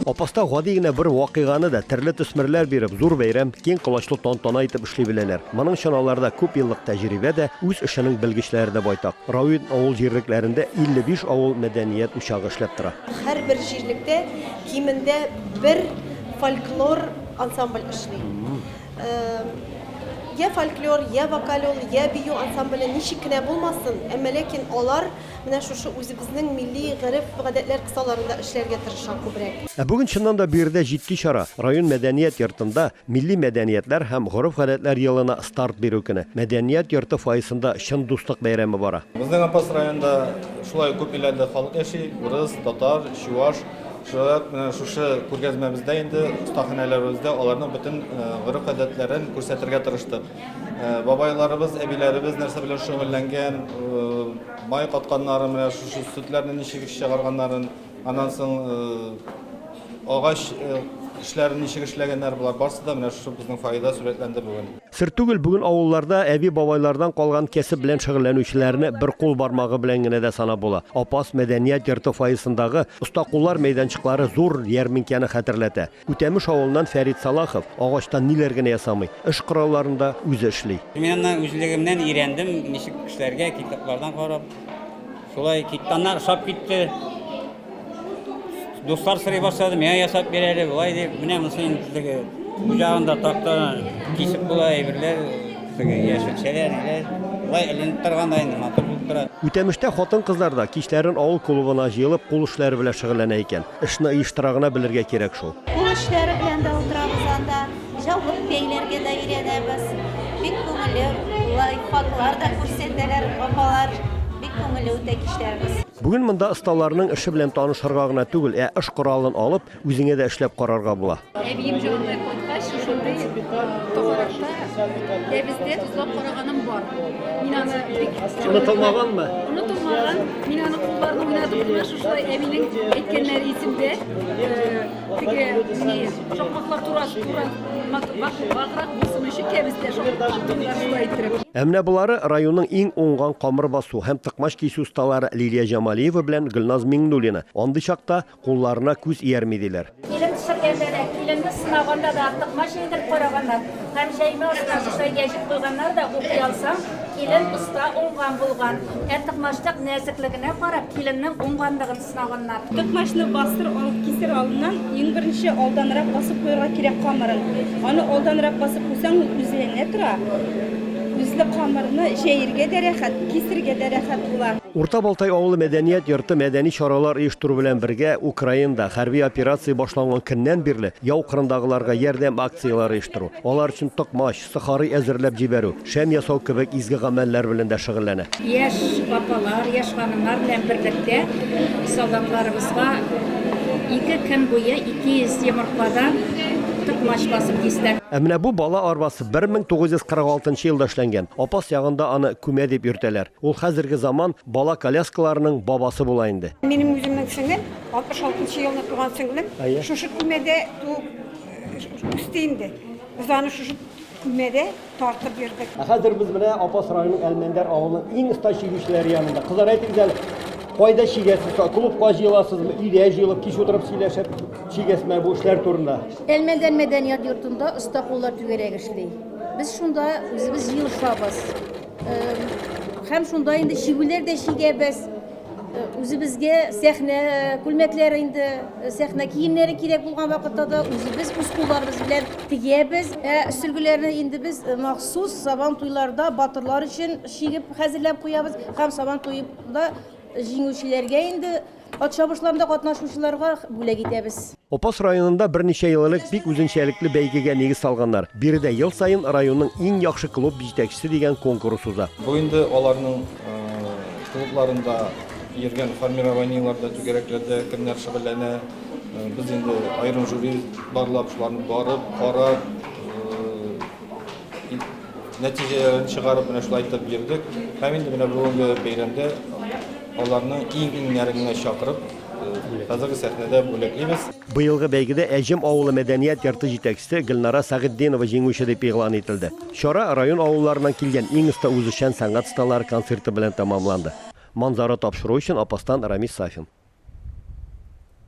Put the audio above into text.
Апаста гади генә бер вакыйганы да терле төсмерләр биреп, зур бәйрәм, киң колачлы тантана итеп эшли беләләр. Моның өчен аларда күп еллык тәҗрибә дә, үз эшенең белгечләре дә байтак. Район авыл җирлекләрендә 55 авыл мәдәният учагы эшләп тора. Һәрбер җирлектә кимендә бер фольклор ансамбль эшли. Йә фольклор, йә вокаль ул, йә бию ансамбле, ничек кенә булмасын, әмма ләкин алар менә шушы үзебезнең милли гореф-гадәтләр кысаларында эшләргә тырыша күбрәк. Ә бүген чыннан да биредә җитди чара, район мәдәният йортында Милли мәдәниятләр һәм гореф-гадәтләр елына старт бирү көне. Мәдәният йорты фойесында чын дуслык бәйрәме бара. Безнең Апас районында шулай ук күп милләтле халык яши, урыс, татар, чуаш. Шулай ук менә шушы күргәзмәбездә инде, остаханәләребездә аларның бөтен гореф-гадәтләрен күрсәтергә тырыштык. Бабайларыбыз, әбиләребез нәрсә белән шөгыльләнгән, май катканнарын, менә шушы сөтләрне ничек чыгарганнарын, аннан соң агач эшләрен ничек эшләгәннәр, болар барысы да менә шушы безнең фойеда сурәтләнде бүген. Сер түгел, бүген авылларда әби-бабайлардан калган кәсеп белән шөгыльләнүчеләрне бер кул бармагы белән генә дә санап була. Апас мәдәният йорты фойесындагы оста куллар мәйданчыклары зур ярминкәне хәтерләтә. Үтәмеш авылыннан Фәрит Салахов агачтан ниләр генә ясамый, эш коралларын да үзе эшли. Мин аны үзлегемнән өйрәндем, ничек эшләргә, китаплардан карап. Шулай китте, аннан ошап китте. Дуслар сорый башлады, миңа ясап бир әле, болай дип. Менә монысы инде теге бу ягында тактаны кисеп була әйберләр, теге яшелчәләр, ниләр. Болай эленеп торган да инде матур булып тора. Үтәмештә хатын-кызлар да кичләрен авыл клубына җыелып кул эшләре белән шөгыльләнә икән. Эшне оештыра гына белергә кирәк шул. Кул эшләре белән дә утырабыз анда. Җавап бәйләргә дә өйрәнәбез. Бик күңелле, лайфхаклар да күрсәтәләр апалар. Бик күңелле үтә кичләребез. Бүген монда осталарның эше белән танышырга гына түгел, ә эш коралын алып, үзеңә дә эшләп карарга була. Әбием җанына кайткач, шушындый тагаракта тәбездә тозлап караганым бар. Мин аны бик Онытылмаганмы? Онытылмаган. Мин аны кулларны уйнатып кына шушылай әбинең әйткәннәре исемдә. Теге ни, шакмаклар тура, тура, ваграк булсын өчен кәбестә шакмаклап туйлар шулай иттереп. Ә менә болары районның иң уңган камыр басу һәм токмач кисү осталары Лилия Җамалиева белән Гөлназ Миңнуллина. Андый чакта кулларына күз иярми, диләр. Килен төшергәндә дә, киленне сынаганда да токмач җәйдереп караганнар һәм җәймә астына шушылай гәҗит куйганнар да, укый алсаң, килен оста, уңган булган. Ә токмачтык нәзеклегенә карап, киленнең уңганлыгын Сынаганнар. Токмачны бастыр алып кисер алдыннан иң беренче алданрак басып куярга кирәк камырын. Аны алданрак басып куйсаң, ул үзләнә тора. Үзле камырны җәергә дә рәхәт, кисергә дә рәхәт була. Урта Балтай авылы мәдәният йорты мәдәни чаралар оештыру белән бергә Украинада хәрби операция башланган көннән бирле яу кырындагыларга ярдәм акцияләре оештыру, алар өчен токмач, Сохари әзерләп җибәрү, шәм ясау кебек изге гамәлләр белән дә шөгыльләнә. Яшь апалар, яшь ханымнар белән берлектә солдатларыбызга ике көн буе 200 йомыркадан токмач басып кистек. Ә менә бу бала арбасы 1946 нчы елда эшләнгән. Апас ягында аны күмә дип йөртәләр. Ул хәзерге заман бала коляскаларының бабасы була инде. Минем үземнең сеңлем, 66 нчы елны туган сеңлем, шушы күмәдә туып үсте инде. Без аны шушы күмәдә тартып йөрдек. Ә хәзер без менә Апас районының Әлмәндәр авылының иң оста чигүчеләре янында. Кызлар, әйтегез әле, кайда чигәсез? Клубка җыеласызмы, өйдә җыелып, кич утырып сөйләшеп чигәсезме бу эшләр турында? Әлмәндәр мәдәният йортында оста куллар түгәрәге эшли. Без шунда үзебез җыелышабыз. Һәм шунда инде чигүләр дә чигәбез. Үзебезгә сәхнә күлмәкләре инде, сәхнә киемнәре кирәк булган вакытта да үзебез үз кулларыбыз белән тегәбез. Ә сөлгеләрне инде без махсус Сабан туйларда батырлар өчен чигеп хәзерләп куябыз һәм Сабан туенда җиңүчеләргә инде ат чабышларында катнашучыларга бүләк итәбез. Апас районында берничә ел элек бик үзенчәлекле бәйгегә нигез салганнар. Биредә ел саен районның иң яхшы клуб җитәкчесе дигән конкурс уза. Бу инде аларның клубларында йөргән формированиеләрдә, түгәрәкләрдә кемнәр шөгыльләнә. Без инде аерым жюри барлап, шуларны барып, карап, нәтиҗәләрен чыгарып, менә шулай итеп йөрдек. Һәм инде менә бүгенге бәйрәмдә аларның иң-иңнәрен генә чакырып, хәзерге сәхнәдә бүләклибез. Быелгы бәйгедә Әҗем авылы мәдәният йорты җитәкчесе Гөлнара Сәгытдинова җиңүче дип игълан ителде. Чара район авылларыннан килгән иң оста үзешчән сәнгать осталары концерты белән тәмамланды. Манзара тапшыруы өчен Апастан Рамис Сафин.